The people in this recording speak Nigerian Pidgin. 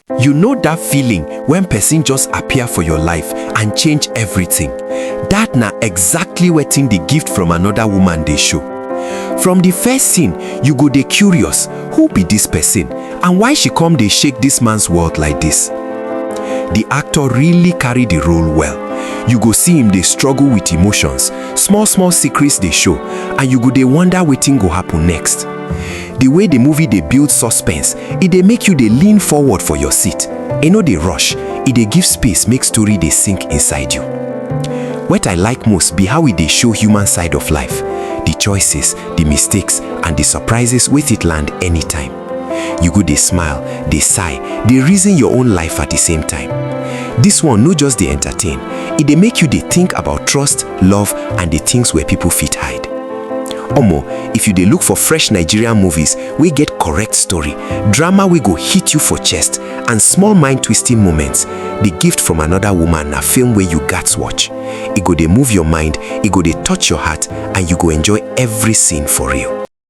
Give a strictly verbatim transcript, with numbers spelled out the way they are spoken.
You know that feeling when person just appear for your life and change everything? That na exactly wetin The Gift from Another Woman dey show. From the first scene, you go dey curious, who be this person and why she come dey shake this man's world like this? The actor really carry the role well. You go see him dey struggle with emotions, small small secrets dey show, and you go dey wonder wetin go happen next. The way the movie dey build suspense, e dey make you dey lean forward for your seat. E no dey rush, e dey give space make story dey sink inside you. What I like most be how e dey show human side of life, the choices, the mistakes, and the surprises wey fit land anytime. You go dey smile, dey sigh, dey reason your own life at the same time. This one no just dey entertain, e dey make you dey think about trust, love, and the things wey people fit hide. Omo, if you dey look for fresh Nigerian movies wey get correct story, drama wey go hit you for chest, and small mind-twisting moments, The Gift from Another Woman na film wey you gats watch. E go dey move your mind, e go dey touch your heart, and you go enjoy every scene for real.